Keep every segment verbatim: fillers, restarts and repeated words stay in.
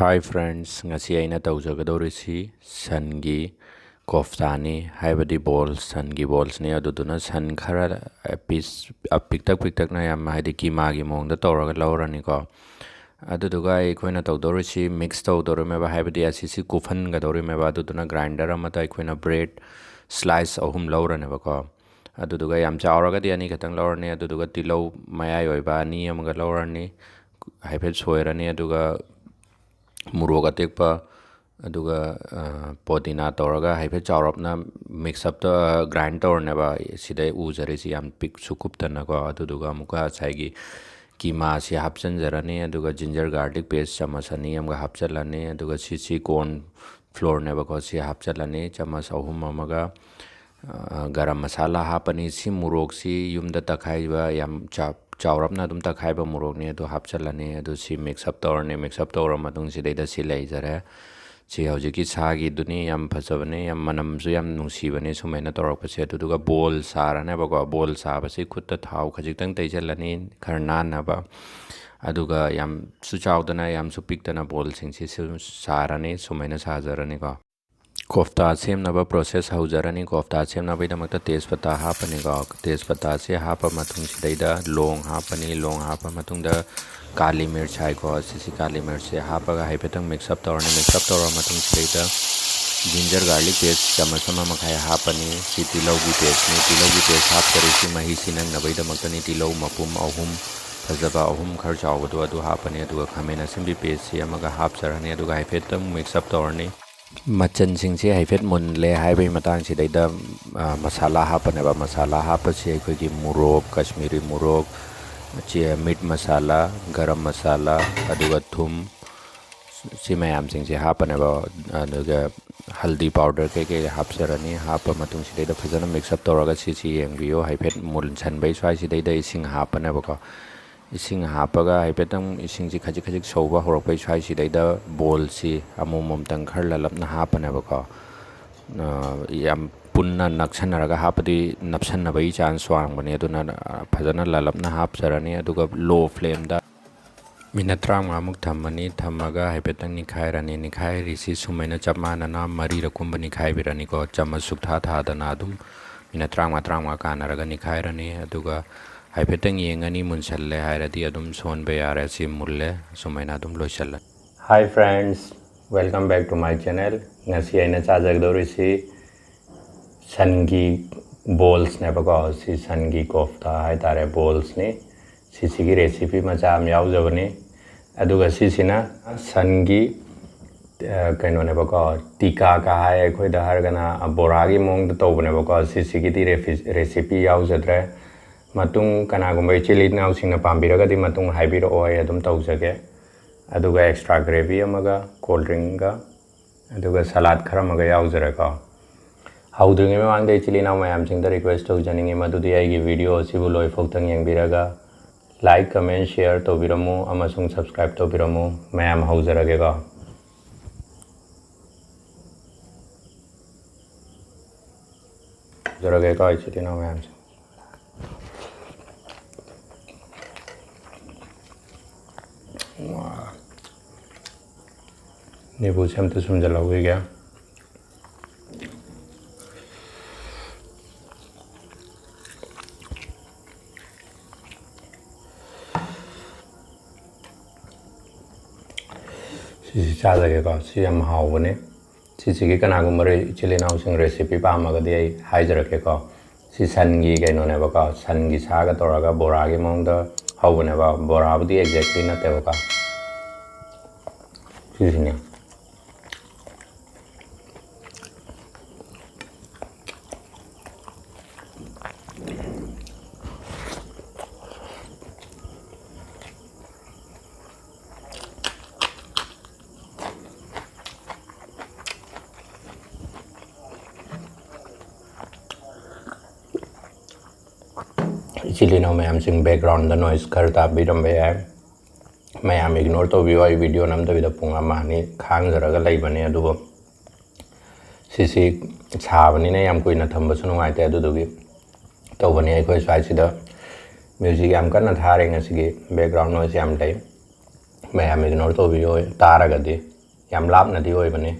Hi friends, ꯉꯁꯤ ꯑꯩꯅ ꯇꯧꯖꯒꯗꯧꯔꯤꯁꯤ ꯁꯟꯒꯤ ꯀꯣꯐꯇꯥꯅꯤ, ꯍꯥꯏꯕꯗꯤ ꯕꯣꯜꯁ, ꯁꯟꯒꯤ ꯕꯣꯜꯁꯅꯤ꯫ ꯑꯗꯨꯗꯨꯅ ꯁꯟ ꯈꯔ ꯄꯤꯁ ꯄꯤꯛꯇꯛ ꯄꯤꯛꯇꯛꯅ, ꯌꯥꯝ ꯍꯥꯏꯗꯤ ꯀꯤꯃꯥꯒꯤ ꯃꯑꯣꯡꯗ ꯇꯧꯔꯒ ꯂꯧꯔꯅꯤꯀꯣ꯫ ꯑꯗꯨꯗꯨꯒ ꯑꯩꯈꯣꯏꯅ ꯇꯧꯗꯧꯔꯤꯁꯤ ꯃꯤꯛꯁ ꯇꯧꯗꯧꯔꯤꯃꯦꯕ, ꯍꯥꯏꯕꯗꯤ ꯑꯁꯤꯁꯤ ꯀꯨꯞꯍꯟꯒꯗꯧꯔꯤꯃꯦꯕ꯫ ꯑꯗꯨꯗꯨꯅ ꯒ꯭ꯔꯥꯏꯟꯗꯔ ꯑꯃꯗ ꯑꯩꯈꯣꯏꯅ ꯕ꯭ꯔꯦꯗ ꯁ꯭ꯂꯥꯏꯁ ꯑꯍꯨꯝ ꯂꯧꯔꯅꯦꯕꯀꯣ꯫ ꯑꯗꯨꯗꯨꯒ ꯌꯥꯝ ꯆꯥꯎꯔꯒꯗꯤ ꯑꯅꯤ ꯈꯛꯇꯪ ꯂꯧꯔꯅꯤ꯫ ꯑꯗꯨꯗꯨꯒ ꯇꯤꯜꯍꯧ ꯃꯌꯥꯏ ꯑꯣꯏꯕ ꯑꯅꯤ ꯑꯃꯒ ꯂꯧꯔꯅꯤ, ꯍꯥꯏꯐꯦꯠ ꯁꯣꯏꯔꯅꯤ꯫ ꯑꯗꯨꯒ ꯃꯣꯔꯣꯛ ꯑꯇꯦꯛꯄ, ꯑꯗꯨꯒ ꯄꯣꯗꯤꯅꯥ ꯇꯧꯔꯒ ꯍꯥꯏꯐꯦꯠ ꯆꯥꯎꯔꯞꯅ ꯃꯤꯛꯁ ꯑꯞꯇ ꯒ꯭ꯔꯥꯏꯟ ꯇꯧꯔꯅꯦꯕ꯫ ꯁꯤꯗ ꯎꯖꯔꯤꯁꯤ ꯌꯥꯝ ꯄꯤꯛꯁꯨ ꯀꯨꯞꯇꯅꯀꯣ꯫ ꯑꯗꯨꯗꯨꯒ ꯑꯃꯨꯛꯀ ꯉꯁꯥꯏꯒꯤ ꯀꯤꯃꯥꯁꯤ ꯍꯥꯞꯆꯤꯟꯖꯔꯅꯤ꯫ ꯑꯗꯨꯒ ꯖꯤꯟꯖꯔ ꯒꯥꯔꯂꯤꯛ ꯄꯦꯁ ꯆꯥꯃꯁ ꯑꯅꯤ ꯑꯃꯒ ꯍꯥꯞꯆꯤꯜꯂꯅꯤ꯫ ꯑꯗꯨꯒ ꯁꯤꯁꯤ ꯀꯣꯔꯟ ꯐ꯭ꯂꯣꯔꯅꯦꯕꯀꯣ, ꯁꯤ ꯍꯥꯞꯆꯤꯜꯂꯅꯤ ꯆꯥꯃꯁ ꯑꯍꯨꯝ ꯑꯃꯒ꯫ ꯒꯔꯝ ꯃꯁꯥꯂꯥ ꯍꯥꯞꯄꯅꯤ꯫ ꯁꯤ ꯃꯣꯔꯣꯛꯁꯤ ꯌꯨꯝꯗ ꯇꯛꯈꯥꯏꯕ, ꯌꯥꯝ ꯆꯥꯎꯔꯞꯅ ꯑꯗꯨꯝ ꯇꯛꯈꯥꯏꯕ ꯃꯣꯔꯣꯛꯅꯤ, ꯑꯗꯨ ꯍꯥꯞꯆꯤꯜꯂꯅꯤ꯫ ꯑꯗꯨ ꯁꯤ ꯃꯤꯛꯁ ꯑꯞ ꯇꯧꯔꯅꯤ꯫ ꯃꯤꯛꯁ ꯑꯞ ꯇꯧꯔ ꯃꯇꯨꯡ ꯁꯤꯗꯩꯗ ꯁꯤ ꯂꯩꯖꯔꯦ꯫ ꯁꯤ ꯍꯧꯖꯤꯛꯀꯤ ꯁꯥꯒꯤꯗꯨꯅꯤ, ꯌꯥꯝ ꯐꯖꯕꯅꯤ, ꯌꯥꯝ ꯃꯅꯝꯁꯨ ꯌꯥꯝ ꯅꯨꯡꯁꯤꯕꯅꯤ ꯁꯨꯃꯥꯏꯅ ꯇꯧꯔꯛꯄꯁꯦ꯫ ꯑꯗꯨꯗꯨꯒ ꯕꯣꯜ ꯁꯥꯔꯅꯦꯕꯀꯣ꯫ ꯕꯣꯜ ꯁꯥꯕꯁꯤ ꯈꯨꯠꯇ ꯊꯥꯎ ꯈꯖꯤꯛꯇꯪ ꯇꯩꯁꯤꯜꯂꯅꯤ, ꯈꯔ ꯅꯥꯟꯅꯕ꯫ ꯑꯗꯨꯒ ꯌꯥꯝꯁꯨ ꯆꯥꯎꯗꯅ ꯌꯥꯝꯁꯨ ꯄꯤꯛꯇꯅ ꯕꯣꯜꯁꯤꯡꯁꯤ ꯁꯨꯝ ꯁꯥꯔꯅꯤ꯫ ꯁꯨꯃꯥꯏꯅ ꯁꯥꯖꯔꯅꯤꯀꯣ꯫ ꯀꯣꯐꯇꯥ ꯁꯦꯝꯅꯕ ꯄ꯭ꯔꯣꯁꯦꯁ ꯍꯧꯖꯔꯅꯤ꯫ ꯀꯣꯐꯇꯥ ꯁꯦꯝꯅꯕꯒꯤꯗꯃꯛꯇ ꯇꯦꯖꯄꯇꯥ ꯍꯥꯞꯄꯅꯤꯀꯣ꯫ ꯇꯦꯖꯄꯇꯥꯁꯦ ꯍꯥꯞꯄ ꯃꯇꯨꯡꯁꯤꯗꯩꯗ ꯂꯣꯡ ꯍꯥꯞꯄꯅꯤ꯫ ꯂꯣꯡ ꯍꯥꯞꯄ ꯃꯇꯨꯡꯗ ꯀꯥꯂꯤ ꯃꯤꯔꯆ ꯍꯥꯏꯀꯣ, ꯁꯤꯁꯤ ꯀꯥꯂꯤ ꯃꯤꯔꯆꯁꯦ ꯍꯥꯞꯄꯒ ꯍꯥꯏꯐꯦꯠꯇꯪ ꯃꯤꯛꯁ ꯑꯞ ꯇꯧꯔꯅꯤ꯫ ꯃꯤꯛꯁ ꯑꯞ ꯇꯧꯔꯕ ꯃꯇꯨꯡꯁꯤꯗꯩꯗ ꯖꯤꯟꯖꯔ ꯒꯥꯔꯂꯤꯛ ꯄꯦꯁ ꯆꯥꯃꯁ ꯑꯃ ꯃꯈꯥꯏ ꯍꯥꯞꯄꯅꯤ꯫ ꯁꯤ ꯇꯤꯜꯍꯧꯒꯤ ꯄꯦꯁꯅꯤ꯫ ꯇꯤꯜꯍꯧꯒꯤ ꯄꯦꯁ ꯍꯥꯞꯇꯔꯤꯁꯤ ꯃꯍꯤꯁꯤ ꯅꯪꯅꯕꯒꯤꯗꯃꯛꯇꯅꯤ꯫ ꯇꯤꯜꯍꯧ ꯃꯄꯨꯝ ꯑꯍꯨꯝ, ꯐꯖꯕ ꯑꯍꯨꯝ ꯈꯔ ꯆꯥꯎꯕꯗꯣ ꯑꯗꯨ ꯍꯥꯞꯄꯅꯤ꯫ ꯑꯗꯨꯒ ꯈꯥꯃꯦꯟ ꯑꯁꯤꯟꯕꯤ ꯄꯦꯁꯁꯤ ꯑꯃꯒ ꯍꯥꯞꯆꯔꯅꯤ꯫ ꯑꯗꯨꯒ ꯍꯥꯏꯐꯦꯠꯇꯪ ꯃꯤꯛꯁ ꯑꯞ ꯇꯧꯔꯅꯤ꯫ ꯃꯆꯜꯁꯤꯡꯁꯦ ꯍꯥꯏꯐꯦꯠ ꯃꯨꯜꯂꯦ ꯍꯥꯏꯕꯒꯤ ꯃꯇꯥꯡꯁꯤꯗꯩꯗ, ꯑ, ꯃꯁꯥꯂꯥ ꯍꯥꯞꯄꯅꯦꯕ꯫ ꯃꯁꯥꯂꯥ ꯍꯥꯞꯄꯁꯤ ꯑꯩꯈꯣꯏꯒꯤ ꯃꯣꯔꯣꯛ, ꯀꯥꯁꯃꯤꯔꯤ ꯃꯣꯔꯣꯛ, ꯆꯦ-, ꯃꯤꯠ ꯃꯁꯥꯂꯥ, ꯒꯔꯝ ꯃꯁꯥꯂꯥ, ꯑꯗꯨꯒ ꯊꯨꯝ, ꯁꯤ ꯃꯌꯥꯝꯁꯤꯡꯁꯦ ꯍꯥꯞꯄꯅꯦꯕ꯫ ꯑꯗꯨꯒ ꯍꯜꯗꯤ ꯄꯥꯎꯗꯔ ꯀꯩꯀꯩ ꯍꯥꯞꯆꯔꯅꯤ꯫ ꯍꯥꯞꯄ ꯃꯇꯨꯡꯁꯤꯗꯩꯗ ꯐꯖꯅ ꯃꯤꯛꯁ ꯑꯞ ꯇꯧꯔꯒ ꯁꯤꯁꯤ ꯌꯦꯡꯕꯤꯌꯨ꯫ ꯍꯥꯏꯐꯦꯠ ꯃꯨꯟꯁꯟꯕꯩ ꯁ꯭ꯋꯥꯏꯁꯤꯗꯩꯗ ꯏꯁꯤꯡ ꯍꯥꯞꯄꯅꯦꯕꯀꯣ꯫ ꯏꯁꯤꯡ ꯍꯥꯞꯄꯒ ꯍꯥꯏꯐꯦꯠꯇꯪ ꯏꯁꯤꯡꯁꯤ ꯈꯖꯤꯛ ꯈꯖꯤꯛ ꯁꯧꯕ ꯍꯧꯔꯛꯄꯩ ꯁ꯭ꯋꯥꯏꯁꯤꯗꯩꯗ ꯕꯣꯜꯁꯤ ꯑꯃꯨꯛ ꯑꯃꯨꯛꯇꯪ ꯈꯔ ꯂꯜꯂꯞꯅ ꯍꯥꯞꯄꯅꯦꯕꯀꯣ꯫ ꯑ, ꯌꯥꯝ ꯄꯨꯟꯅ ꯅꯛꯁꯟꯅꯔꯒ ꯍꯥꯞꯄꯗꯤ ꯅꯞꯁꯟꯅꯕꯒꯤ ꯆꯥꯟꯁ ꯋꯥꯡꯕꯅꯦ꯫ ꯑꯗꯨꯅ, ꯑ, ꯐꯖꯅ ꯂꯜꯂꯞꯅ ꯍꯥꯞꯆꯔꯅꯤ꯫ ꯑꯗꯨꯒ ꯂꯣ ꯐ꯭ꯂꯦꯝꯗ ꯃꯤꯅꯠ ꯇꯔꯥꯃꯉꯥꯃꯨꯛ ꯊꯝꯃꯅꯤ꯫ ꯊꯝꯃꯒ ꯍꯥꯏꯐꯦꯠꯇꯪ ꯅꯤꯈꯥꯏꯔꯅꯤ꯫ ꯅꯤꯈꯥꯏꯔꯤꯁꯤ ꯁꯨꯃꯥꯏꯅ ꯆꯞ ꯃꯥꯟꯅꯅ ꯃꯔꯤꯔꯛ ꯀꯨꯝꯕ ꯅꯤꯈꯥꯏꯕꯤꯔꯅꯤꯀꯣ꯫ ꯆꯥꯃꯁ ꯁꯨꯛꯊꯥ ꯊꯥꯗꯅ ꯑꯗꯨꯝ ꯃꯤꯅꯠ ꯇꯔꯥꯃꯉꯥ, ꯇꯔꯥꯃꯉꯥ ꯀꯥꯟꯅꯔꯒ ꯅꯤꯈꯥꯏꯔꯅꯤ꯫ ꯑꯗꯨꯒ ꯍꯥꯏꯐꯦꯠꯇꯪ ꯌꯦꯡꯉꯅꯤ, ꯃꯨꯟꯁꯜꯂꯦ ꯍꯥꯏꯔꯗꯤ ꯑꯗꯨꯝ ꯁꯣꯟꯕ ꯌꯥꯔꯦ꯫ ꯁꯤ ꯃꯨꯜꯂꯦ, ꯁꯨꯃꯥꯏꯅ ꯑꯗꯨꯝ ꯂꯣꯏꯁꯜꯂꯅꯤ꯫ Hi friends, welcome back to my channel. ꯉꯁꯤ ꯑꯩꯅ ꯆꯥꯖꯒꯗꯧꯔꯤꯁꯤ ꯁꯟꯒꯤ ꯕꯣꯜꯁꯅꯦꯕꯀꯣ꯫ ꯁꯤ ꯁꯟꯒꯤ ꯀꯣꯐꯇꯥ ꯍꯥꯏꯇꯥꯔꯦ, ꯕꯣꯜꯁꯅꯤ꯫ ꯁꯤꯁꯤꯒꯤ ꯔꯦꯁꯤꯄꯤ ꯃꯆꯥ ꯑꯃ ꯌꯥꯎꯖꯕꯅꯤ꯫ ꯑꯗꯨꯒ ꯁꯤꯁꯤꯅ ꯁꯟꯒꯤ, ꯑ, ꯀꯩꯅꯣꯅꯦꯕꯀꯣ, ꯇꯤꯀꯥ ꯀ ꯍꯥꯏ ꯑꯩꯈꯣꯏꯗ ꯍꯥꯏꯔꯒꯅ, ꯑ, ꯕꯣꯔꯥꯒꯤ ꯃꯑꯣꯡꯗ ꯇꯧꯕꯅꯦꯕꯀꯣ꯫ ꯁꯤꯁꯤꯒꯤꯗꯤ ꯔꯦꯐꯤ-, ꯔꯦꯁꯤꯄꯤ ꯌꯥꯎꯖꯗ꯭ꯔꯦ꯫ ꯃꯇꯨꯡ ꯀꯅꯥꯒꯨꯝꯕ ꯏꯆꯤꯜ ꯏꯅꯥꯎꯁꯤꯡꯅ ꯄꯥꯝꯕꯤꯔꯒꯗꯤ ꯃꯇꯨꯡ ꯍꯥꯏꯕꯤꯔꯛꯑꯣ, ꯑꯩ ꯑꯗꯨꯝ ꯇꯧꯖꯒꯦ꯫ ꯑꯗꯨꯒ ꯑꯦꯛꯁꯇ꯭ꯔꯥ ꯒ꯭ꯔꯦꯚꯤ ꯑꯃꯒ, ꯀꯣꯜ ꯗ꯭ꯔꯤꯡꯒ, ꯑꯗꯨꯒ ꯁꯂꯥꯗ ꯈꯔ ꯑꯃꯒ ꯌꯥꯎꯖꯔꯦꯀꯣ꯫ ꯍꯧꯗ꯭ꯔꯤꯉꯩ ꯃꯃꯥꯡꯗ ꯏꯆꯤꯜ ꯏꯅꯥꯎ ꯃꯌꯥꯝꯁꯤꯡꯗ ꯔꯤꯀ꯭ꯋꯦꯁ ꯇꯧꯖꯅꯤꯡꯉꯤ, ꯃꯗꯨꯗꯤ ꯑꯩꯒꯤ ꯚꯤꯗꯤꯑꯣ ꯑꯁꯤꯕꯨ ꯂꯣꯏꯐꯥꯎꯇꯪ ꯌꯦꯡꯕꯤꯔꯒ ꯂꯥꯏꯛ, ꯀꯃꯦꯟ, ꯁꯤꯌꯔ ꯇꯧꯕꯤꯔꯝꯃꯨ ꯑꯃꯁꯨꯡ ꯁꯕꯁꯀ꯭ꯔꯥꯏꯕ ꯇꯧꯕꯤꯔꯝꯃꯨ꯫ ꯃꯌꯥꯝ ꯍꯧꯖꯔꯒꯦꯀꯣ꯫ ꯍꯧꯖꯔꯒꯦꯀꯣ, ꯏꯆꯤꯜ ꯏꯅꯥꯎ ꯃꯌꯥꯝꯁꯦ꯫ ꯅꯤꯕꯨꯁꯦ ꯑꯝꯇ ꯁꯨꯝꯖꯜꯍꯧꯈꯤꯒꯦ꯫ ꯁꯤꯁꯤ ꯆꯥꯖꯒꯦꯀꯣ꯫ ꯁꯤ ꯌꯥꯝ ꯍꯥꯎꯕꯅꯦ꯫ ꯁꯤꯁꯤꯒꯤ ꯀꯅꯥꯒꯨꯝꯕ ꯔꯦ-, ꯏꯆꯤꯜ ꯏꯅꯥꯎꯁꯤꯡ ꯔꯦꯁꯤꯄꯤ ꯄꯥꯝꯃꯒꯗꯤ ꯑꯩ ꯍꯥꯏꯖꯔꯛꯀꯦꯀꯣ꯫ ꯁꯤ ꯁꯟꯒꯤ ꯀꯩꯅꯣꯅꯦꯕꯀꯣ, ꯁꯟꯒꯤ ꯁꯥꯒ ꯇꯧꯔꯒ ꯕꯣꯔꯥꯒꯤ ꯃꯑꯣꯡꯗ ꯍꯧꯕꯅꯦꯕ꯫ ꯕꯣꯔꯥꯕꯨꯗꯤ exactly ꯅꯠꯇꯦꯕꯀꯣ꯫ ꯁꯤꯁꯤꯅꯦ꯫ ꯏꯆꯤꯜ ꯏꯅꯥꯎ ꯃꯌꯥꯝꯁꯤꯡ, ꯕꯦꯛꯒ꯭ꯔꯥꯎꯟꯗ ꯅꯣꯏꯁ ꯈꯔ ꯇꯥꯕꯤꯔꯝꯕ ꯌꯥꯏ꯫ ꯃꯌꯥꯝ ꯏꯒꯅꯣꯔ ꯇꯧꯕꯤꯌꯨ꯫ ꯑꯩ ꯚꯤꯗꯤꯑꯣ ꯅꯝꯗꯕꯤꯗ ꯄꯨꯡ ꯑꯃ ꯑꯅꯤ ꯈꯥꯡꯖꯔꯒ ꯂꯩꯕꯅꯦ꯫ ꯑꯗꯨꯕꯨ ꯁꯤꯁꯤ ꯁꯥꯕꯅꯤꯅ ꯌꯥꯝ ꯀꯨꯏꯅ ꯊꯝꯕꯁꯨ ꯅꯨꯡꯉꯥꯏꯇꯦ, ꯑꯗꯨꯗꯨꯒꯤ ꯇꯧꯕꯅꯤ꯫ ꯑꯩꯈꯣꯏ ꯁ꯭ꯋꯥꯏꯁꯤꯗ ꯃ꯭ꯌꯨꯖꯤꯛ ꯌꯥꯝ ꯀꯟꯅ ꯊꯥꯔꯦ ꯉꯁꯤꯒꯤ, ꯕꯦꯛꯒ꯭ꯔꯥꯎꯟ ꯅꯣꯏꯁ ꯌꯥꯝ ꯂꯩ꯫ ꯃꯌꯥꯝ ignore ꯇꯧꯕꯤꯌꯣ ꯇꯥꯔꯒꯗꯤ꯫ ꯌꯥꯝ ꯂꯥꯞꯅꯗꯤ ꯑꯣꯏꯕꯅꯤ꯫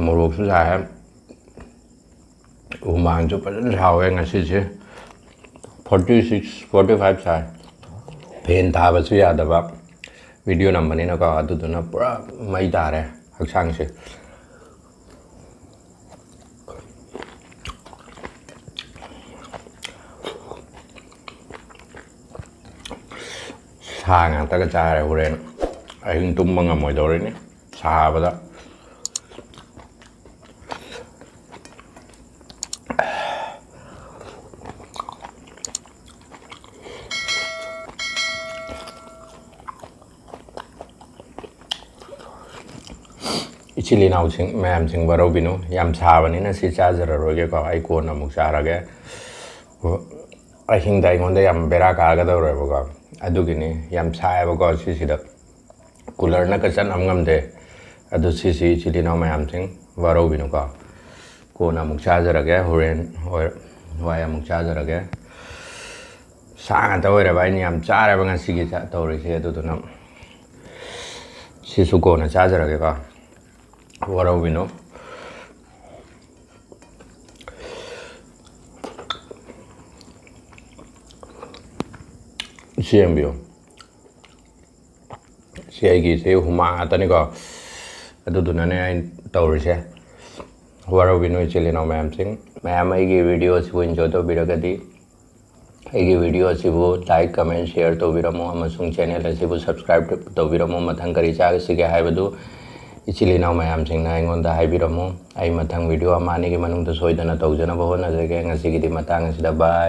ꯃꯣꯔꯣꯛꯁꯨ ꯁꯥꯏ, ꯍꯨꯃꯥꯡꯁꯨ ꯐꯖꯅ ꯁꯥꯎꯋꯦ ꯉꯁꯤꯁꯦ꯫ Forty six, forty five ꯁꯥꯏ꯫ ꯐꯦꯟ ꯊꯥꯕꯁꯨ ꯌꯥꯗꯕ, ꯚꯤꯗꯤꯑꯣ ꯅꯝꯕꯅꯤꯅꯀꯣ꯫ ꯑꯗꯨꯗꯨꯅ ꯄꯨꯔꯥ ꯃꯩ ꯇꯥꯔꯦ ꯍꯛꯆꯥꯡꯁꯦ꯫ ꯁꯥ ꯉꯥꯛꯇꯒ ꯆꯥꯔꯦ, ꯍꯣꯔꯦꯟ ꯑꯍꯤꯡ ꯇꯨꯝꯕ ꯉꯝꯃꯣꯏꯗꯧꯔꯤꯅꯤ ꯁꯥꯕꯗ꯫ ꯏꯆꯤꯜ ꯏꯅꯥꯎꯁꯤꯡ ꯃꯌꯥꯝꯁꯤꯡ ꯋꯥꯔꯧꯕꯤꯅꯨ, ꯌꯥꯝ ꯁꯥꯕꯅꯤꯅ ꯁꯤ ꯆꯥꯖꯔꯔꯣꯏꯒꯦꯀꯣ, ꯑꯩ ꯀꯣꯟꯅ ꯑꯃꯨꯛ ꯆꯥꯔꯒꯦ꯫ ꯑꯍꯤꯡꯗ ꯑꯩꯉꯣꯟꯗ ꯌꯥꯝ ꯕꯦꯔꯥ ꯀꯥꯒꯗꯧꯔꯦꯕꯀꯣ, ꯑꯗꯨꯒꯤꯅꯤ꯫ ꯌꯥꯝ ꯁꯥꯏꯌꯦꯕꯀꯣ ꯁꯤꯁꯤꯗ, ꯀꯨꯂꯔꯅꯒ ꯆꯠꯅꯕ ꯉꯝꯗꯦ꯫ ꯑꯗꯨ ꯁꯤꯁꯤ ꯏꯆꯤꯜ ꯏꯅꯥꯎ ꯃꯌꯥꯝꯁꯤꯡ ꯋꯥꯔꯧꯕꯤꯅꯨꯀꯣ, ꯀꯣꯟꯅ ꯑꯃꯨꯛ ꯆꯥꯖꯔꯒꯦ, ꯍꯣꯔꯦꯟ ꯍꯣꯏ ꯋꯥꯏ ꯑꯃꯨꯛ ꯆꯥꯖꯔꯒꯦ꯫ ꯁꯥ ꯉꯥꯛꯇ ꯑꯣꯏꯔꯕ ꯑꯩꯅ ꯌꯥꯝ ꯆꯥꯔꯦꯕ ꯉꯁꯤꯒꯤ ꯆꯥ-, ꯇꯧꯔꯤꯁꯦ꯫ ꯑꯗꯨꯗꯨꯅ ꯁꯤꯁꯨ ꯀꯣꯟꯅ ꯆꯥꯖꯔꯒꯦꯀꯣ, ꯋꯥꯔꯧꯕꯤꯅꯨ꯫ ꯁꯤ ꯌꯦꯡꯕꯤꯌꯨ, ꯁꯤ ꯑꯩꯒꯤꯁꯦ ꯍꯨꯃꯥꯡ ꯉꯥꯛꯇꯅꯤꯀꯣ, ꯑꯗꯨꯗꯨꯅꯅꯦ ꯑꯩꯅ ꯇꯧꯔꯤꯁꯦ꯫ ꯋꯥꯔꯧꯕꯤꯅꯨ ꯏꯆꯤꯜ ꯏꯅꯥꯎ ꯃꯌꯥꯝꯁꯤꯡ꯫ ꯃꯌꯥꯝ ꯑꯩꯒꯤ ꯚꯤꯗꯤꯑꯣꯁꯤꯕꯨ ꯏꯟꯖꯣꯏ ꯇꯧꯕꯤꯔꯒꯗꯤ ꯑꯩꯒꯤ ꯚꯤꯗꯤꯑꯣ ꯑꯁꯤꯕꯨ ꯂꯥꯏꯛ, ꯀꯃꯦꯟ, ꯁꯤꯌꯔ ꯇꯧꯕꯤꯔꯝꯃꯨ ꯑꯃꯁꯨꯡ ꯆꯦꯅꯦꯜ ꯑꯁꯤꯕꯨ ꯁꯕꯁꯀ꯭ꯔꯥꯏꯕ ꯇꯧꯕꯤꯔꯝꯃꯨ꯫ ꯃꯊꯪ ꯀꯔꯤ ꯆꯥꯒꯁꯤꯒꯦ ꯍꯥꯏꯕꯗꯨ ꯏꯆꯤꯜ ꯏꯅꯥꯎ ꯃꯌꯥꯝꯁꯤꯡꯅ ꯑꯩꯉꯣꯟꯗ ꯍꯥꯏꯕꯤꯔꯝꯃꯨ꯫ ꯑꯩ ꯃꯊꯪ ꯚꯤꯗꯤꯑꯣ ꯑꯃ ꯑꯅꯤꯒꯤ ꯃꯅꯨꯡꯗ ꯁꯣꯏꯗꯅ ꯇꯧꯖꯅꯕ ꯍꯣꯠꯅꯖꯒꯦ꯫ ꯉꯁꯤꯒꯤꯗꯤ ꯃꯇꯥꯡ ꯑꯁꯤꯗ bye꯫